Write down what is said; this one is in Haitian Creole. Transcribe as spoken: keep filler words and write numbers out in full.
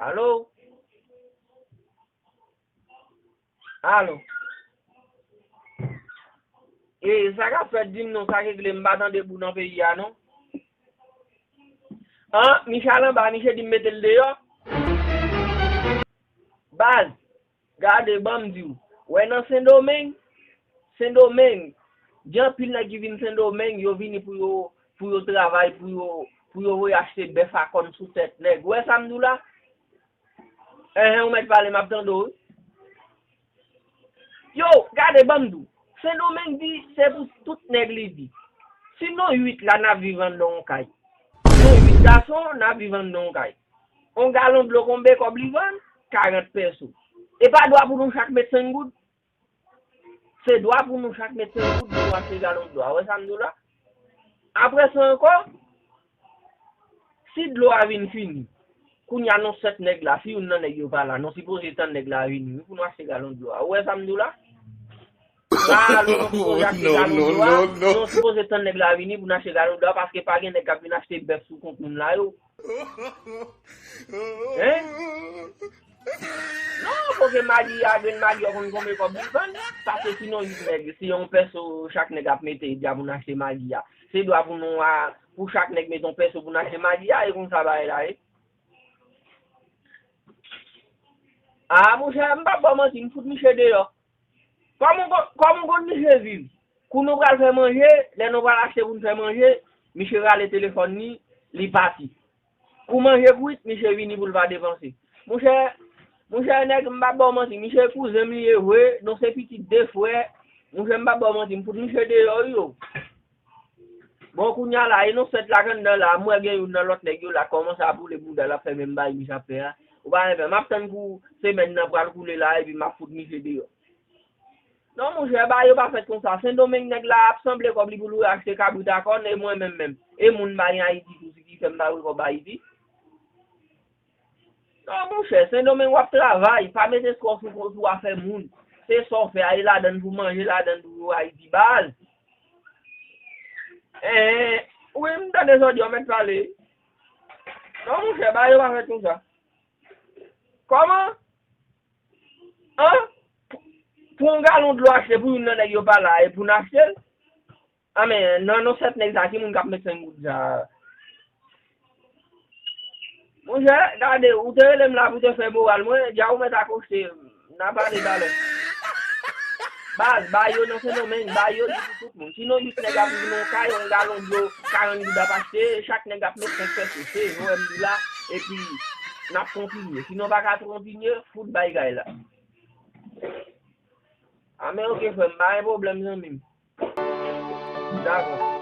Alo? Alo? E, sa k ap fèt, di m non, sa k regle, m pa tande bou nan peyi a non. An, Michel anba, misye di m mete l deyò. Baz, gade, ban m di w. Wè nan Sendomeng, Sendomeng, gen anpil nèg ki vin Sendomeng, yo vini pou yo, pou yo travay, pou yo, pou yo voye achte bèf a kòn sou tèt nèg. Ou wè sa m di w la? Enhen, ou mèt pale, m ap tande w, wi. Yo, gade, ban m di w. Sendomeng di, se pou tout nèg li di. Si nou uit la, n ap viv anndan yon kay. Nou uit gason, n ap viv anndan yon kay. Yon galon dlo konbe kòb li vann? Karant pèso. E pa dwa pou nou chak met senk goud? Se dwa pou nou chak met senk goud pou nou achte galon dlo a. Ou wè sa m di w la? Apre sa ankò, si dlo a vin fini, kounye a nou sèt nèg la, si youn nan nèg yo pa la, nou sipoze tann nèg la vini, wi, pou nou achte galon dlo a. Ou wè sa m di w la? La, nou sipoze achte galon dlo a, nou sipoze tann nèg la vini pou n achte galon dlo a, paske pa gen nèg k ap vin achte bèf sou kont moun la yo. Hein? Non, paske magi a, grenn magi a konn konbyen kòb li vann, paske si nou uit nèg, se yon pèso chak nèg ap mete, di a pou n achte magi a. Se dwa pou nou a, pou chak nèg mete yon pèso pou n achte magi a, e konsa bagay la ye. A, monchè, m p ap ba w manti, m fout misye deyò. Kòman w konn, kòman w konn misye viv? Kou nou pral fè manje, lè nou pral achte pou n fè manje, misye rale telefòn li, li pati. Kou manje kwit, misye vini pou l pa depanse. Monchè, monchè, nèg, m p ap ba w manti, misye kouzen m li ye vre, nou se pitit de frè. Monchè, m p ap ba w manti, m fout misye deyò, wi, o. Bon, kounye a la, e nou sèt la k anndan la, m wè gen youn nan lòt nèg yo la k kòmanse ap woule bouda l ap fè menm bagay misye ap fè a. Ou pa renmen, m ap tann kou semèn nan pral koule la, epi m ap fout misye deyò. Non, monchè, bagay yo pa fèt konsa. Sendomeng nèg la ap sanble kòb li pou l achte kabrit a kòn, e mwen menm menm. E moun m pa gen Ayiti tou, se ki fè m pa vle kòb Ayiti. Non, monchè, Sendomeng w ap travay, pa mete sou, sou, sou afè moun. Se sa w fè a, e ladann pou manje, ladann pou Ayiti baz. Eh, wi, m tande sa w di, w mèt pale. Non, monchè, bagay yo pa fèt konsa. Kòman? An? Pou yon galon dlo achte pou youn nan nèg yo pa la, e pou n achte l? A men, nan non sèt nèg sa, ki moun k ap met senk goud sa? Monchè, gade, ou te rele m la pou te fè moral mwen, dja ou mèt akoche, n a pale talè. Baz, bagay yo nan Sendomeng, bagay yo li pou tout moun. Si nou uit nèg ap viv nan yon kay, yon galon dlo, karant goud ap achte, chak nèg ap met senk pèso, se jan w wè m di la, epi n ap kontinye. Si nou pa ka kontinye, fout bay kay la. A men oke frè m, pa gen pwoblèm zanmi m. Dakò.